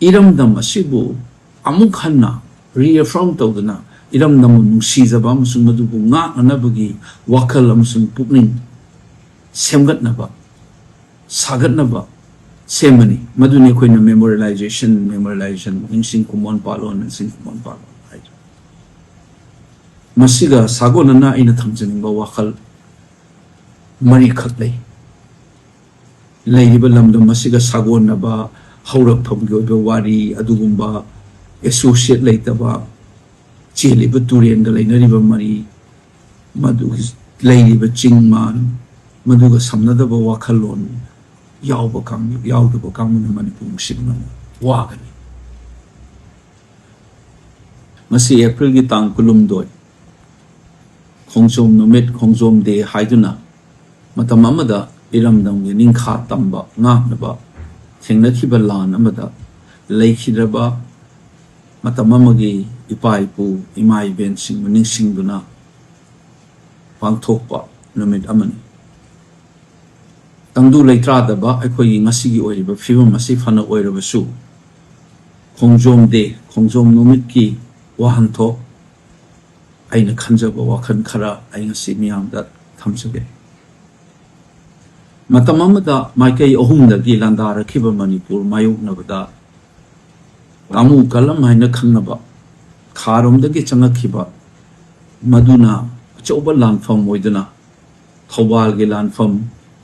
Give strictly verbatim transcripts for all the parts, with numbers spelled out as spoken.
ꯏꯔꯝꯗꯝ ꯑꯁꯤꯕꯨ ꯑꯃꯨꯛ ꯍꯟꯅ reaffirm ꯇꯧꯗꯨꯅ, ꯏꯔꯝꯗꯝꯕꯨ ꯅꯨꯡꯁꯤꯖꯕ ꯑꯃꯁꯨꯡ ꯃꯗꯨꯕꯨ ꯉꯥꯛꯅꯅꯕꯒꯤ ꯋꯥꯈꯜ ꯑꯃꯁꯨꯡ ꯄꯨꯛꯅꯤꯡ ꯁꯦꯝꯒꯠꯅꯕ, ꯁꯥꯒꯠꯅꯕ ꯁꯦꯝꯕꯅꯤ꯫ ꯃꯗꯨꯅꯤ ꯑꯩꯈꯣꯏꯅ memorialization, memorialization, ꯅꯤꯡꯁꯤꯡ ꯈꯨꯃꯣꯟ ꯄꯥꯂꯣꯟ, ꯅꯤꯡꯁꯤꯡ ꯈꯨꯃꯣꯟ ꯄꯥꯂꯣꯟ ꯍꯥꯏꯔꯤꯕ꯫ ꯃꯁꯤꯒ ꯁꯥꯒꯣꯟꯅꯅ ꯑꯩꯅ ꯊꯝꯖꯅꯤꯡꯕ ꯋꯥꯈꯜ ꯃꯔꯤꯈꯛ ꯂꯩ꯫ ꯂꯩꯔꯤꯕ ꯂꯝꯗꯝ ꯑꯁꯤꯒ ꯁꯥꯒꯣꯟꯅꯕ ꯍꯧꯔꯛꯐꯝꯒꯤ ꯑꯣꯏꯕ ꯋꯥꯔꯤ, ꯑꯗꯨꯒꯨꯝꯕ associate ꯂꯩꯇꯕ, ꯆꯦꯜꯂꯤꯕ ꯇꯨꯔꯦꯟꯒ ꯂꯩꯅꯔꯤꯕ ꯃꯔꯤ, ꯃꯗꯨꯒꯤ ꯂꯩꯔꯤꯕ ꯆꯤꯡ ꯃꯥꯟ, ꯃꯗꯨꯒ ꯁꯝꯅꯗꯕ ꯋꯥꯈꯜꯂꯣꯟ ꯌꯥꯎꯕ ꯀꯥꯡꯕꯨ, ꯌꯥꯎꯗꯕ ꯀꯥꯡꯕꯨꯅ ꯃꯅꯤꯄꯨꯔ ꯅꯨꯡꯁꯤꯕ ꯉꯝꯃꯣꯏ, ꯋꯥꯒꯅꯤ꯫ ꯉꯁꯤ ꯑꯦꯄ꯭ꯔꯤꯜꯒꯤ ꯇꯥꯡ ꯀꯨꯟꯍꯨꯝꯗꯣꯏ, ꯈꯣꯡꯖꯣꯝ ꯅꯨꯃꯤꯠ, ꯈꯣꯡꯖꯣꯝ ꯗꯦ ꯍꯥꯏꯗꯨꯅ ꯃꯇꯝ ꯑꯃꯗ ꯏꯔꯝꯗꯝꯒꯤ ꯅꯤꯡꯈꯥ ꯇꯝꯕ ꯉꯥꯛꯅꯕ ꯊꯦꯡꯅꯈꯤꯕ ꯂꯥꯟ ꯑꯃꯗ ꯂꯩꯈꯤꯗ꯭ꯔꯕ ꯃꯇꯝ ꯑꯃꯒꯤ ꯏꯄꯥ ꯏꯄꯨ, ꯏꯃꯥ ꯏꯕꯦꯟꯁꯤꯡꯕꯨ ꯅꯤꯡꯁꯤꯡꯗꯨꯅ ꯄꯥꯡꯊꯣꯛꯄ ꯅꯨꯃꯤꯠ ꯑꯃꯅꯤ꯫ ꯇꯪꯗꯨ ꯂꯩꯇꯥꯗꯕ ꯑꯩꯈꯣꯏꯒꯤ ꯉꯁꯤꯒꯤ ꯑꯣꯏꯔꯤꯕ ꯐꯤꯕꯝ ꯑꯁꯤ ꯐꯅ ꯑꯣꯏꯔꯕꯁꯨ, ꯈꯣꯡꯖꯣꯝ ꯗꯦ, ꯈꯣꯡꯖꯣꯝ ꯅꯨꯃꯤꯠꯀꯤ ꯋꯥꯍꯟꯊꯣꯛ ꯑꯩꯅ ꯈꯟꯖꯕ ꯋꯥꯈꯜ ꯈꯔ ꯑꯩ ꯉꯁꯤ ꯃꯤꯌꯥꯝꯗ ꯊꯝꯖꯒꯦ꯫ ꯃꯇꯝ ꯑꯃꯗ ꯃꯥꯏꯀꯩ ꯑꯍꯨꯝꯗꯒꯤ ꯂꯥꯟꯗꯥꯔꯛꯈꯤꯕ ꯃꯅꯤꯄꯨꯔ ꯃꯥꯌꯣꯛꯅꯕꯗ ꯇꯥꯃꯨ ꯀꯂꯝ ꯍꯥꯏꯅ ꯈꯪꯅꯕ ꯈꯥꯔꯣꯝꯗꯒꯤ ꯆꯪꯂꯛꯈꯤꯕ, ꯃꯗꯨꯅ ꯑꯆꯧꯕ ꯂꯥꯟꯐꯝ ꯑꯣꯏꯗꯨꯅ ꯊꯧꯕꯥꯜꯒꯤ ꯂꯥꯟꯐꯝ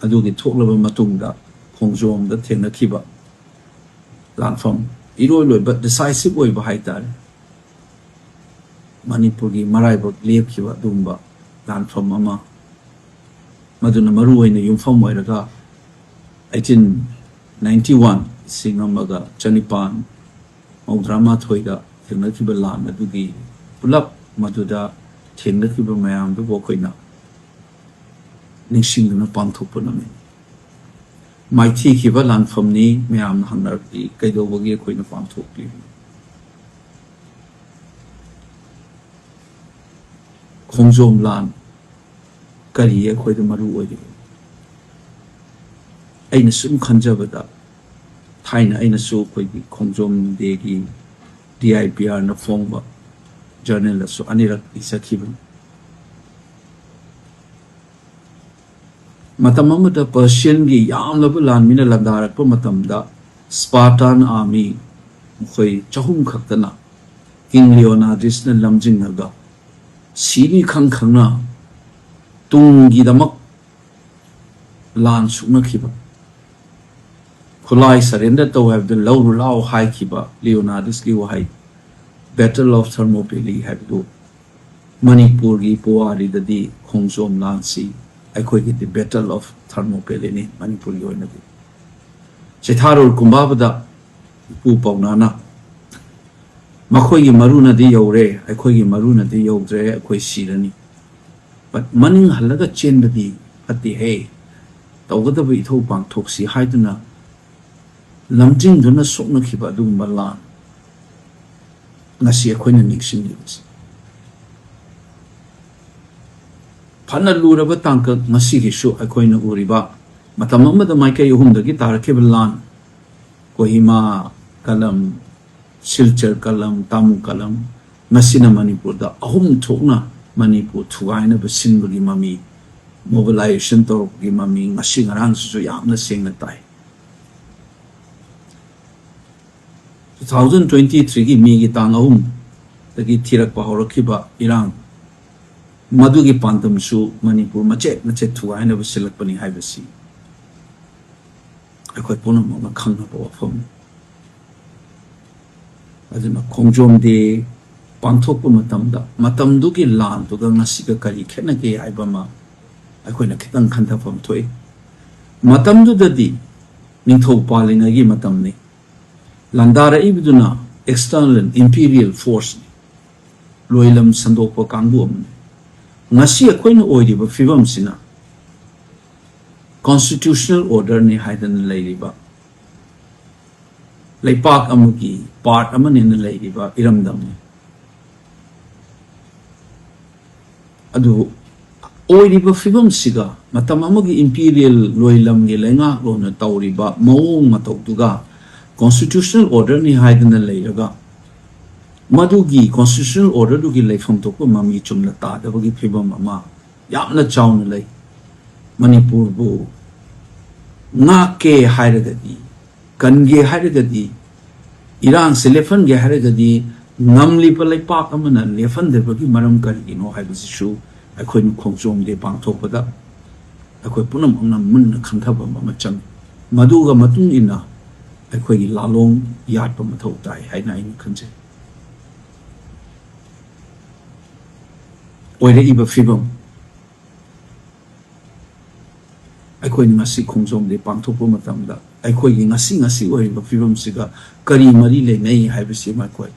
ꯑꯗꯨꯒꯤ ꯊꯣꯛꯂꯕ ꯃꯇꯨꯡꯗ ꯈꯣꯡꯖꯣꯝꯗ ꯊꯦꯡꯅꯈꯤꯕ ꯂꯥꯟꯐꯝ, ꯏꯔꯣꯏ ꯂꯣꯏꯕ decisive ꯑꯣꯏꯕ ꯍꯥꯏꯇꯥꯔꯦ, ꯃꯅꯤꯄꯨꯔꯒꯤ ꯃꯔꯥꯏꯕꯛ ꯂꯦꯞꯈꯤꯕ ꯑꯗꯨꯒꯨꯝꯕ ꯂꯥꯟꯐꯝ ꯑꯃ, ꯃꯗꯨꯅ ꯃꯔꯨ ꯑꯣꯏꯅ ꯌꯨꯝꯐꯝ ꯑꯣꯏꯔꯒ eighteen ninety one, ꯂꯤꯁꯤꯡ ꯑꯃꯒ ꯆꯅꯤꯄꯥꯟ ꯃꯧꯗ꯭ꯔꯥ ꯃꯥꯊꯣꯏꯗ ꯊꯦꯡꯅꯈꯤꯕ ꯂꯥꯟ ꯑꯗꯨꯒꯤ ꯄꯨꯂꯞ ꯃꯗꯨꯗ ꯊꯦꯡꯅꯈꯤꯕ ꯃꯌꯥꯝꯗꯨꯕꯨ ꯑꯩꯈꯣꯏꯅ ꯅꯤꯡꯁꯤꯡꯗꯨꯅ ꯄꯥꯡꯊꯣꯛꯄ ꯅꯨꯃꯤꯠꯅꯤ꯫ ꯃꯥꯏꯊꯤꯈꯤꯕ ꯂꯥꯟꯐꯝꯅꯤ ꯃꯌꯥꯝꯅ ꯍꯪꯅꯔꯛꯏ, ꯀꯩꯗꯧꯕꯒꯤ ꯑꯩꯈꯣꯏꯅ ꯄꯥꯡꯊꯣꯛꯂꯤꯕꯅꯣ? ꯈꯣꯡꯖꯣꯝ ꯂꯥꯟ ꯀꯔꯤ ꯑꯩꯈꯣꯏꯗ ꯃꯔꯨ ꯑꯣꯏꯔꯤꯕꯅꯣ? ꯑꯩꯅ ꯁꯨꯝ ꯈꯟꯖꯕꯗ, ꯊꯥꯏꯅ ꯑꯩꯅꯁꯨ ꯑꯩꯈꯣꯏꯒꯤ ꯈꯣꯡꯖꯣꯝ ꯗꯦꯒꯤ ꯗꯤ ꯑꯥꯏ ꯄꯤ ꯑꯥꯔꯅ ꯐꯣꯡꯕ ꯖꯔꯅꯦꯜꯗꯁꯨ ꯑꯅꯤꯔꯛ ꯏꯖꯈꯤꯕꯅꯤ꯫ ꯃꯇꯝ ꯑꯃꯗ ꯄꯔꯁꯤꯌꯟꯒꯤ ꯌꯥꯝꯂꯕ ꯂꯥꯟꯃꯤꯅ ꯂꯥꯟꯗꯥꯔꯛꯄ ꯃꯇꯝꯗ, ꯁ꯭ꯄꯥꯔꯇꯥꯟ ꯑꯥꯔꯃꯤ ꯃꯈꯣꯏ ꯆꯍꯨꯝ ꯈꯛꯇꯅ ꯀꯤꯡ ꯂꯤꯑꯣꯅꯥꯗꯤꯁꯅ ꯂꯝꯖꯤꯡꯉꯒ ꯁꯤꯅꯤ ꯈꯪ ꯈꯪꯅ ꯇꯨꯡꯒꯤꯗꯃꯛ ꯂꯥꯟ ꯁꯣꯛꯅꯈꯤꯕ, ꯈꯨꯠꯂꯥꯏ ꯁꯔꯦꯟꯗꯔ ꯇꯧ ꯍꯥꯏꯕꯗꯨ ꯂꯧꯔꯨ ꯂꯥꯎ ꯍꯥꯏꯈꯤꯕ ꯂꯤꯑꯣꯅꯥꯗꯤꯁꯀꯤ ꯋꯥꯍꯩ, ꯕꯦꯇꯜ ꯑꯣꯐ ꯊꯔꯃꯣꯄꯦꯂꯤ ꯍꯥꯏꯕꯗꯨ ꯃꯅꯤꯄꯨꯔꯒꯤ ꯄꯨꯋꯥꯔꯤꯗꯗꯤ ꯈꯣꯡꯖꯣꯝ ꯂꯥꯟꯁꯤ ꯑꯩꯈꯣꯏꯒꯤꯗꯤ ꯕꯦꯇꯜ ꯑꯣꯐ ꯊꯔꯃꯣꯄꯦꯂꯤꯅꯤ ꯃꯅꯤꯄꯨꯔꯒꯤ ꯑꯣꯏꯅꯗꯤ꯫ ꯆꯤꯊꯥꯔꯨꯔ ꯀꯨꯝꯕꯥꯕꯗ ꯏꯄꯨ ꯄꯥꯎꯅꯥꯅ ꯃꯈꯣꯏꯒꯤ ꯃꯔꯨꯅꯗꯤ ꯌꯧꯔꯦ, ꯑꯩꯈꯣꯏꯒꯤ ꯃꯔꯨꯅꯗꯤ ꯌꯧꯗ꯭ꯔꯦ, ꯑꯩꯈꯣꯏ ꯁꯤꯔꯅꯤ꯫ But ꯃꯅꯤꯡ ꯍꯜꯂꯒ ꯆꯦꯟꯕꯗꯤ ꯐꯠꯇꯦꯍꯦ, ꯇꯧꯒꯗꯕ ꯏꯊꯧ ꯄꯥꯡꯊꯣꯛꯁꯤ ꯍꯥꯏꯗꯨꯅ ꯂꯝꯖꯤꯡꯗꯨꯅ ꯁꯣꯛꯅꯈꯤꯕ ꯑꯗꯨꯒꯨꯝꯕ ꯂꯥꯟ ꯉꯁꯤ ꯑꯩꯈꯣꯏꯅ ꯅꯤꯡꯁꯤꯡꯂꯤꯕꯁꯤ꯫ ꯐꯅ ꯂꯨꯔꯕ ꯇꯥꯡꯀꯛ ꯉꯁꯤꯒꯤꯁꯨ ꯑꯩꯈꯣꯏꯅ ꯎꯔꯤꯕ, ꯃꯇꯝ ꯑꯃꯗ ꯃꯥꯏꯀꯩ ꯑꯍꯨꯝꯗꯒꯤ ꯇꯥꯔꯛꯈꯤꯕ ꯂꯥꯟ, ꯀꯣꯍꯤꯃꯥ, ꯀꯂꯝ, ꯁꯤꯜꯆꯔ ꯀꯂꯝ, ꯇꯥꯃꯨ ꯀꯂꯝ, ꯉꯁꯤꯅ ꯃꯅꯤꯄꯨꯔꯗ ꯑꯍꯨꯝ ꯊꯣꯛꯅ ꯃꯅꯤꯄꯨꯔ ꯊꯨꯒꯥꯏꯅꯕ ꯁꯤꯟꯕꯒꯤ ꯃꯃꯤ, ꯃꯣꯕꯤꯂꯥꯏꯖꯦꯁꯟ ꯇꯧꯔꯛꯄꯒꯤ ꯃꯃꯤ ꯉꯁꯤ ꯉꯔꯥꯡꯁꯤꯁꯨ ꯌꯥꯝꯅ ꯁꯦꯡꯅ ꯇꯥꯏ꯫ Two thousand twenty threeꯒꯤ ꯃꯦꯒꯤ ꯇꯥꯡ ꯑꯍꯨꯝꯗꯒꯤ ꯊꯤꯔꯛꯄ ꯍꯧꯔꯛꯈꯤꯕ ꯏꯔꯥꯡ, ꯃꯗꯨꯒꯤ ꯄꯥꯟꯗꯝꯁꯨ ꯃꯅꯤꯄꯨꯔ ꯃꯆꯦꯠ ꯃꯆꯦꯠ ꯊꯨꯒꯥꯏꯅꯕ ꯁꯤꯜꯂꯛꯄꯅꯤ ꯍꯥꯏꯕꯁꯤ ꯑꯩꯈꯣꯏ ꯄꯨꯝꯅꯃꯛꯅ ꯈꯪꯅꯕ ꯋꯥꯐꯝꯅꯤ꯫ ꯑꯗꯨꯅ ꯈꯣꯡꯖꯣꯝ ꯗꯦ ꯄꯥꯡꯊꯣꯛꯄ ꯃꯇꯝꯗ ꯃꯇꯝꯗꯨꯒꯤ ꯂꯥꯟꯗꯨꯒ ꯉꯁꯤꯒ ꯀꯔꯤ ꯈꯦꯠꯅꯒꯦ ꯍꯥꯏꯕ ꯑꯃ ꯑꯩꯈꯣꯏꯅ ꯈꯤꯇꯪ ꯈꯟꯊꯐꯝ ꯊꯣꯛꯏ꯫ ꯃꯇꯝꯗꯨꯗꯗꯤ ꯅꯤꯡꯊꯧ ꯄꯥꯜꯂꯤꯉꯩꯒꯤ ꯃꯇꯝꯅꯤ꯫ ꯂꯥꯟꯗꯥꯔꯛꯏꯕꯗꯨꯅ external imperial forceꯅꯤ, ꯂꯣꯏꯂꯝ ꯁꯟꯗꯣꯛꯄ ꯀꯥꯡꯕꯨ ꯑꯃꯅꯤ꯫ ꯉꯁꯤ ꯑꯩꯈꯣꯏꯅ ꯑꯣꯏꯔꯤꯕ ꯐꯤꯕꯝꯁꯤꯅ constitutional orderꯅꯤ ꯍꯥꯏꯗꯅ ꯂꯩꯔꯤꯕ, ꯂꯩꯄꯥꯛ ꯑꯃꯒꯤ part ꯑꯃꯅꯦꯅ ꯂꯩꯔꯤꯕ ꯏꯔꯝꯗꯝꯅꯤ꯫ ꯑꯗꯨꯕꯨ ꯑꯣꯏꯔꯤꯕ ꯐꯤꯕꯝꯁꯤꯒ ꯃꯇꯝ ꯑꯃꯒꯤ imperial ꯂꯣꯏꯂꯝꯒꯤ ꯂꯩꯉꯥꯛꯂꯣꯟꯅ ꯇꯧꯔꯤꯕ ꯃꯑꯣꯡ ꯃꯇꯧꯗꯨꯒ ꯀꯣꯟꯁꯇꯤꯇ꯭ꯌꯨꯁꯅꯦꯜ ꯑꯣꯔꯗꯔꯅꯤ ꯍꯥꯏꯗꯅ ꯂꯩꯔꯒ, ꯃꯗꯨꯒꯤ ꯀꯣꯟꯁꯇꯤꯇ꯭ꯌꯨꯁꯅꯦꯜ ꯑꯣꯔꯗꯔꯗꯨꯒꯤ ꯂꯩꯐꯝ ꯊꯣꯛꯄ ꯃꯃꯤ ꯆꯨꯝꯅ ꯇꯥꯗꯕꯒꯤ ꯐꯤꯕꯝ ꯑꯃ ꯌꯥꯝꯅ ꯆꯥꯎꯅ ꯂꯩ꯫ ꯃꯅꯤꯄꯨꯔꯕꯨ ꯉꯥꯛꯀꯦ ꯍꯥꯏꯔꯒꯗꯤ, ꯀꯟꯒꯦ ꯍꯥꯏꯔꯒꯗꯤ, ꯏꯔꯥꯡꯁꯦ ꯂꯦꯞꯍꯟꯒꯦ ꯍꯥꯏꯔꯒꯗꯤ, ꯉꯝꯂꯤꯕ ꯂꯩꯄꯥꯛ ꯑꯃꯅ ꯂꯦꯞꯍꯟꯗꯕꯒꯤ ꯃꯔꯝ ꯀꯔꯤꯒꯤꯅꯣ ꯍꯥꯏꯕꯁꯤꯁꯨ ꯑꯩꯈꯣꯏꯅ ꯈꯣꯡꯖꯣꯝ ꯗꯦ ꯄꯥꯡꯊꯣꯛꯄꯗ ꯑꯩꯈꯣꯏ ꯄꯨꯝꯅꯃꯛꯅ ꯃꯨꯟꯅ ꯈꯟꯊꯕ ꯑꯃ ꯆꯪꯏ꯫ ꯃꯗꯨꯒ ꯃꯇꯨꯡ ꯏꯟꯅ ꯑꯩꯈꯣꯏꯒꯤ ꯂꯥꯂꯣꯡ ꯌꯥꯠꯄ ꯃꯊꯧ ꯇꯥꯏ ꯍꯥꯏꯅ ꯑꯩꯅ ꯈꯟꯖꯩ꯫ ꯑꯣꯏꯔꯛꯏꯕ ꯐꯤꯕꯝ ꯑꯩꯈꯣꯏꯅ ꯉꯁꯤ ꯈꯣꯡꯖꯣꯝ ꯗꯦ ꯄꯥꯡꯊꯣꯛꯄ ꯃꯇꯝꯗ ꯑꯩꯈꯣꯏꯒꯤ ꯉꯁꯤ ꯉꯁꯤ ꯑꯣꯏꯔꯤꯕ ꯐꯤꯕꯝꯁꯤꯒ ꯀꯔꯤ ꯃꯔꯤ ꯂꯩꯅꯩ ꯍꯥꯏꯕꯁꯤ ꯑꯃ ꯑꯩꯈꯣꯏ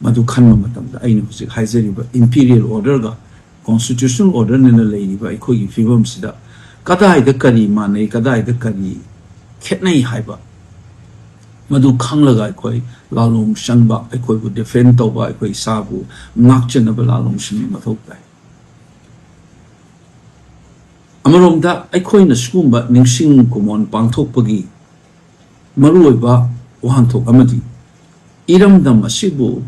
ꯃꯗꯨ ꯈꯟꯕ ꯃꯇꯝꯗ ꯑꯩꯅ ꯍꯧꯖꯤꯛ ꯍꯥꯏꯖꯔꯤꯕ ꯏꯝꯄꯤꯔꯤꯌꯦꯜ ꯑꯣꯔꯗꯔꯒ ꯀꯣꯟꯁꯇꯤꯇ꯭ꯌꯨꯁꯅꯦꯜ ꯑꯣꯔꯗꯔꯅ ꯂꯩꯔꯤꯕ ꯑꯩꯈꯣꯏꯒꯤ ꯐꯤꯕꯝꯁꯤꯗ ꯀꯗꯥꯏꯗ ꯀꯔꯤ ꯃꯥꯟꯅꯩ, ꯀꯗꯥꯏꯗ ꯀꯔꯤ ꯈꯦꯠꯅꯩ ꯍꯥꯏꯕ ꯃꯗꯨ ꯈꯪꯂꯒ ꯑꯩꯈꯣꯏ ꯂꯥꯂꯣꯡ ꯆꯪꯕ, ꯑꯩꯈꯣꯏꯕꯨ ꯗꯤꯐꯦꯟ ꯇꯧꯕ, ꯑꯩꯈꯣꯏ ꯏꯁꯥꯕꯨ ꯉꯥꯛꯆꯅꯕ ꯂꯥꯂꯣꯡ ꯁꯤꯟꯕ ꯃꯊꯧ ꯇꯥꯏ꯫ ꯑꯃꯔꯣꯝꯗ ꯑꯩꯈꯣꯏꯅ ꯁꯤꯒꯨꯝꯕ ꯅꯤꯡꯁꯤꯡ ꯀꯨꯃꯣꯟ ꯄꯥꯡꯊꯣꯛꯄꯒꯤ ꯃꯔꯨꯑꯣꯏꯕ ꯋꯥꯍꯟꯊꯣꯛ ꯑꯃꯗꯤ ꯏꯔꯝꯗꯝ ꯑꯁꯤꯕꯨ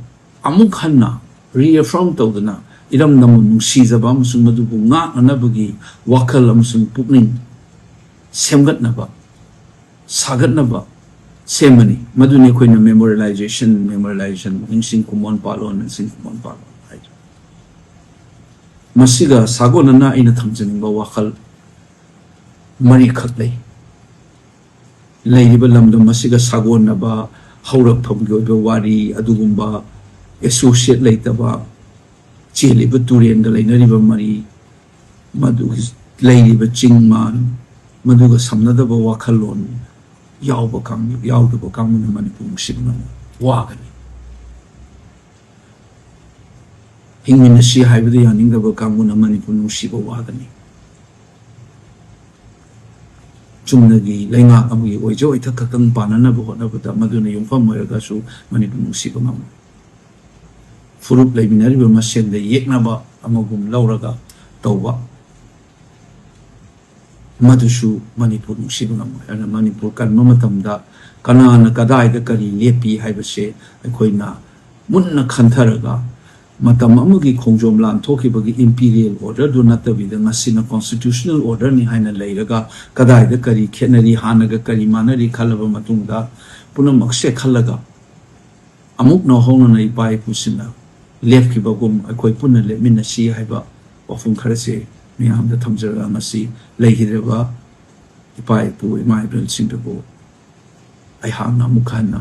ꯑꯃꯨꯛ ꯍꯟꯅ ꯔꯤꯑꯦꯐꯔꯝ ꯇꯧꯗꯨꯅ ꯏꯔꯝꯗꯝꯕꯨ ꯅꯨꯡꯁꯤꯖꯕ ꯑꯃꯁꯨꯡ ꯃꯗꯨꯕꯨ ꯉꯥꯛꯅꯅꯕꯒꯤ ꯋꯥꯈꯜ ꯑꯃꯁꯨꯡ ꯄꯨꯛꯅꯤꯡ ꯁꯦꯝꯒꯠꯅꯕ, ꯁꯥꯒꯠꯅꯕ ꯁꯦꯝꯕꯅꯤ꯫ ꯃꯗꯨꯅꯤ ꯑꯩꯈꯣꯏꯅ ꯃꯦꯃꯣꯔꯤꯌꯦꯂꯥꯏꯖꯦꯁꯟ, ꯃꯦꯃꯣꯔꯤꯌꯦꯂꯥꯏꯖꯦꯁꯟ, ꯅꯤꯡꯁꯤꯡ ꯀꯨꯃꯣꯟ ꯄꯥꯂꯣꯟ, ꯅꯤꯡꯁꯤꯡ ꯀꯨꯃꯣꯟ ꯄꯥꯂꯣꯟ ꯍꯥꯏꯔꯤꯕ꯫ ꯃꯁꯤꯒ ꯁꯥꯒꯣꯟꯅꯅ ꯑꯩꯅ ꯊꯝꯖꯅꯤꯡꯕ ꯋꯥꯈꯜ ꯃꯔꯤꯈꯛ ꯂꯩ꯫ ꯂꯩꯔꯤꯕ ꯂꯝꯗꯝ ꯑꯁꯤꯒ ꯁꯥꯒꯣꯟꯅꯕ ꯍꯧꯔꯛꯐꯝꯒꯤ ꯑꯣꯏꯕ ꯋꯥꯔꯤ, ꯑꯗꯨꯒꯨꯝꯕ ꯑꯦꯁꯣꯁꯤꯌꯦꯠ ꯂꯩꯇꯕ, ꯆꯦꯜꯂꯤꯕ ꯇꯨꯔꯦꯟꯒ ꯂꯩꯅꯔꯤꯕ ꯃꯔꯤ, ꯃꯗꯨꯒꯤ ꯂꯩꯔꯤꯕ ꯆꯤꯡ ꯃꯥꯟ, ꯃꯗꯨꯒ ꯁꯝꯅꯗꯕ ꯋꯥꯈꯜꯂꯣꯟ ꯌꯥꯎꯕ ꯀꯥꯡꯕꯨ, ꯌꯥꯎꯗꯕ ꯀꯥꯡꯕꯨꯅ ꯃꯅꯤꯄꯨꯔ ꯅꯨꯡꯁꯤꯕ ꯉꯝꯃꯣꯏ, ꯋꯥꯒꯅꯤ꯫ ꯍꯤꯡꯃꯤꯟꯅꯁꯤ ꯍꯥꯏꯕꯗꯨ ꯌꯥꯅꯤꯡꯗꯕ ꯀꯥꯡꯕꯨꯅ ꯃꯅꯤꯄꯨꯔ ꯅꯨꯡꯁꯤꯕ ꯋꯥꯒꯅꯤ꯫ ꯆꯨꯝꯅꯒꯤ ꯂꯩꯉꯥꯛ ꯑꯃꯒꯤ ꯑꯣꯏꯖ ꯑꯣꯏꯊꯛ ꯈꯛꯇꯪ ꯄꯥꯟꯅꯅꯕ ꯍꯣꯠꯅꯕꯗ ꯃꯗꯨꯅ ꯌꯨꯝꯐꯝ ꯑꯣꯏꯔꯒꯁꯨ ꯃꯅꯤꯄꯨꯔ ꯅꯨꯡꯁꯤꯕ ꯉꯝꯃꯣꯏ꯫ ꯐꯨꯔꯨꯞ ꯂꯩꯃꯤꯟꯅꯔꯤꯕ ꯃꯁꯦꯟꯗ ꯌꯦꯛꯅꯕ ꯑꯃꯒꯨꯝ ꯂꯧꯔꯒ ꯇꯧꯕ, ꯃꯗꯨꯁꯨ ꯃꯅꯤꯄꯨꯔ ꯅꯨꯡꯁꯤꯕ ꯉꯝꯃꯣꯏ꯫ ꯑꯗꯨꯅ ꯃꯅꯤꯄꯨꯔ ꯀꯟꯕ ꯃꯇꯝꯗ ꯀꯅꯥꯅ ꯀꯗꯥꯏꯗ ꯀꯔꯤ ꯂꯦꯞꯄꯤ ꯍꯥꯏꯕꯁꯦ ꯑꯩꯈꯣꯏꯅ ꯃꯨꯟꯅ ꯈꯟꯊꯔꯒ, ꯃꯇꯝ ꯑꯃꯒꯤ ꯈꯣꯡꯖꯣꯝ ꯂꯥꯟ ꯊꯣꯛꯈꯤꯕꯒꯤ imperial order ꯗꯨ ꯅꯠꯇꯕꯤꯗ, ꯉꯁꯤꯅ constitutional order ꯅꯤ ꯍꯥꯏꯅ ꯂꯩꯔꯒ, ꯀꯗꯥꯏꯗ ꯀꯔꯤ ꯈꯦꯠꯅꯔꯤ, ꯍꯥꯟꯅꯒ ꯀꯔꯤ ꯃꯥꯟꯅꯔꯤ ꯈꯜꯂꯕ ꯃꯇꯨꯡꯗ, ꯄꯨꯝꯅꯃꯛꯁꯦ ꯈꯜꯂꯒ, ꯑꯃꯨꯛ ꯅꯧꯍꯧꯅꯅ ꯏꯄꯥ ꯏꯄꯨꯁꯤꯡꯅ ꯂꯦꯞꯈꯤꯕꯒꯨꯝ ꯑꯩꯈꯣꯏ ꯄꯨꯟꯅ ꯂꯦꯞꯃꯤꯟꯅꯁꯤ ꯍꯥꯏꯕ ꯋꯥꯐꯝ ꯈꯔꯁꯦ ꯃꯌꯥꯝꯗ ꯊꯝꯖꯔꯒ, ꯉꯁꯤ ꯂꯩꯈꯤꯗ꯭ꯔꯕ ꯏꯄꯥ ꯏꯄꯨ, ꯏꯃꯥ ꯏꯕꯦꯜꯁꯤꯡꯗꯕꯨ ꯑꯩꯍꯥꯛꯅ ꯑꯃꯨꯛ ꯍꯟꯅ